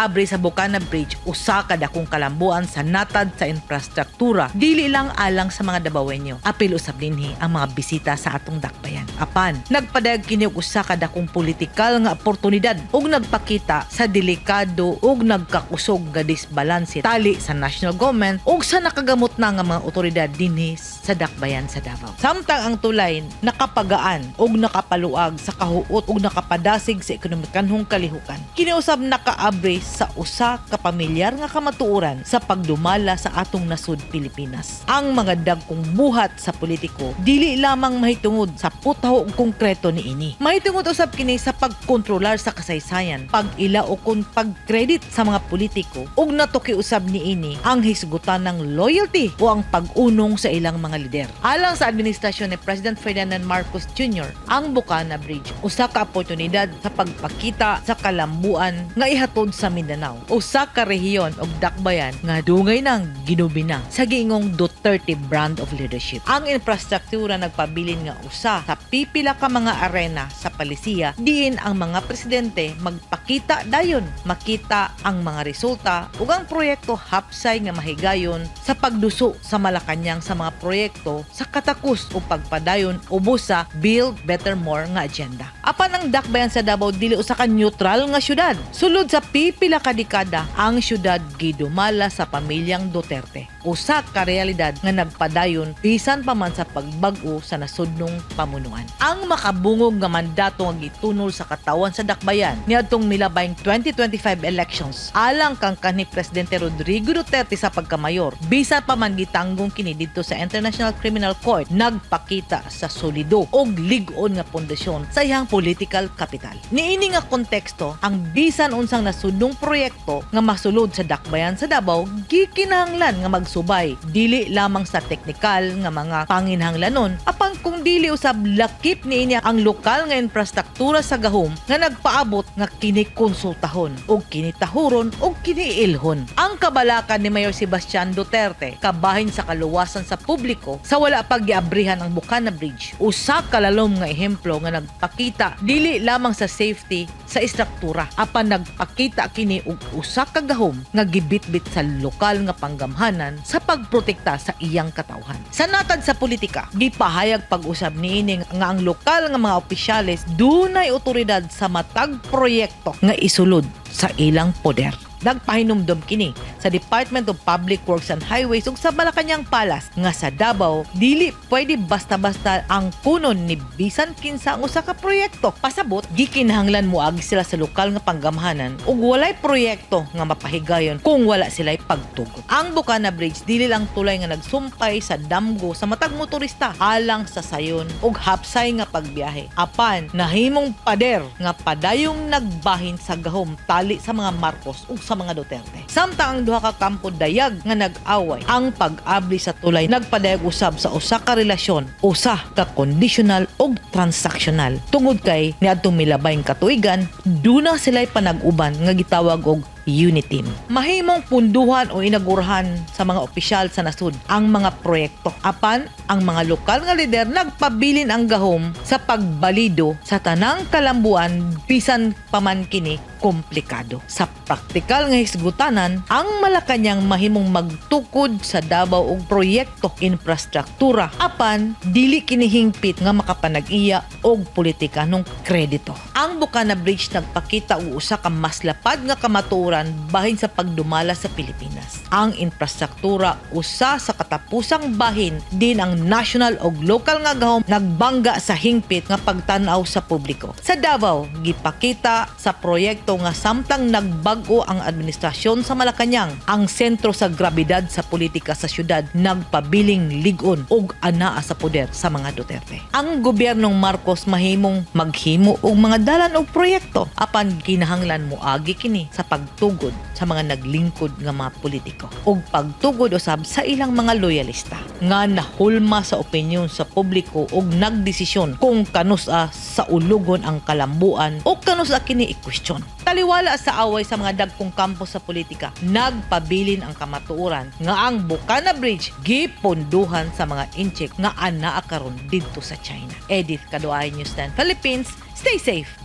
pag-abri sa Bukana Bridge usa ka dakong kalambuan sa natad sa infrastruktura, dili lang alang sa mga Dabawenyo. Apil usab dinhi ang mga bisita sa atong dakbayan. Apan, nagpadayag kini og usa ka dakong politikal nga oportunidad ug nagpakita sa delikado ug nagkakusog nga disbalanse tali sa national government ug sa nakagamot na nga mga otoridad dinhi sa dakbayan sa Davao. Samtang ang tulay nakapagaan ug nakapaluag sa kahuot ug nakapadasig sa ekonomikanhong kalihukan, kini usab nakaabri sa usa ka pamilyar nga kamatuoran sa pagdumala sa atong nasud Pilipinas. Ang mga dagkong buhat sa politiko dili lamang mahitungod sa putaho ug konkreto niini. Mahitungod usab kini sa pagkontrolar sa kasaysayan, pag-ila o kon pag-credit sa mga politiko ug natuki usab niini ang hisgutan ng loyalty o ang pag-unong sa ilang mga lider. Alang sa administrasyon ni President Ferdinand Marcos Jr., ang Bukana Bridge usa ka oportunidad sa pagpakita sa kalambuan nga ihatod sa Mindanao. Usa ka rehiyon og dakbayan nga dugay nang ginubina sa giingong Duterte brand of leadership. Ang infrastruktura nagpabilin nga usa sa pipila ka mga arena sa palisiya diin ang mga presidente magpakita dayon, makita ang mga resulta ug ang proyekto hapsay nga mahigayon sa pagduso sa Malacañang sa mga proyekto sa katakos o pagpadayon ubos sa Build Better More nga agenda. Apan ang dakbayan sa Davao dili usa ka neutral nga syudad. Sulod sa pipila ka dekada, ang syudad gidumala sa pamilyang Duterte. Usa ka realidad nga nagpadayon bisan pa man sa pagbag-o sa nasudnong pamunuan. Ang makabungog nga mandato nga gitunol sa katawan sa dakbayan niadtong milabayng 2025 elections alang kang kanhi Presidente Rodrigo Duterte sa pagkamayor, bisan pa man gitanggong kini didto sa International Criminal Court, nagpakita sa solido og lig-on nga pundasyon sa iyang political capital. Niini nga konteksto, ang bisan unsang nasudnong proyekto nga masulod sa dakbayan sa Davao gikinahanglan nga magsubay dili lamang sa teknikal nga mga panginhanglanon, apan kung dili usab lakip niini ang lokal nga infrastruktura sa gahom nga nagpaabot nga kini konsultahon ug kini tahuron ug kini ilhon. Ang kabalakan ni Mayor Sebastian Duterte kabahin sa kaluwasan sa publiko sa wala pa giabrihan ang Bukana Bridge, usa ka lalom nga ehemplo nga nagpakita dili lamang sa safety sa istruktura, apan nagpakita kini og usa ka gahom nga gibitbit sa lokal nga panggamhanan sa pagprotekta sa iyang katawhan. Sa natad sa politika, gipahayag pag-usab niini nga ang lokal nga mga opisyales dunay otoridad sa matag proyekto nga isulod sa ilang poder. Nagpahinumdom kini sa Department of Public Works and Highways ug sa Malacañang Palace nga sa Davao dili pwede basta-basta ang kunon ni bisan kinsa ang usa ka proyekto. Pasabot, gikinahanglan moagi sila sa lokal nga panggamhanan ug walay proyekto nga mapahigayon kung wala sila'y pagtugot. Ang Bukana Bridge dili lang tulay nga nagsumpay sa damgo sa matag motorista alang sa sayon ug hapsay nga pagbiyahe. Apan nahimong pader nga padayong nagbahin sa gahom tali sa mga Marcos ug sa mga Duterte. Samtang ang duha ka kampo dayag nga nag-away, ang pag-abli sa tulay nagpadayag usab sa usa ka relasyon, usa ka conditional ug transactional. Tungod kay niadtong milabayng katuigan, duna sila'y panag-uban nga gitawag og Uniteam. Mahimong punduhan o inagurahan sa mga opisyal sa nasud ang mga proyekto. Apan ang mga lokal nga lider nagpabilin ang gahom sa pagbalido sa tanang kalambuan bisan paman kini komplikado. Sa praktikal nga hisgutanan, ang Malacañang mahimong magtukod sa Davao og proyekto infrastruktura, apan dili kini hingpit nga makapanag-iya og politikanong kredito. Ang Bukana Bridge nagpakita og usa ka mas lapad nga kamatuoran bahin sa pagdumala sa Pilipinas. Ang infrastruktura usa sa katapusang bahin din ang national og local nga gahom nagbangga sa hingpit nga pagtan-aw sa publiko. Sa Davao, gipakita sa proyekto nga samtang nagbag-o ang administrasyon sa Malacañang, ang sentro sa grabidad sa politika sa syudad nagpabiling lig-on ug anaa sa poder sa mga Duterte. Ang gobyernong Marcos mahimong maghimo og mga dalan og proyekto, apan kinahanglan moagi kini sa pagtugod sa mga naglingkod nga mga politiko ug pagtugod usab sa ilang mga loyalista nga nahulma sa opinyon sa publiko ug nagdesisyon kung kanus-a saulugon ang kalambuan o kanus-a kini i-question. Taliwala sa away sa mga dagkong kampo sa politika, nagpabilin ang kamatuoran nga ang Bukana Bridge giponduhan sa mga Intsik nga anaa karon didto sa China. Edith Kaduay, News 10 Philippines. Stay safe.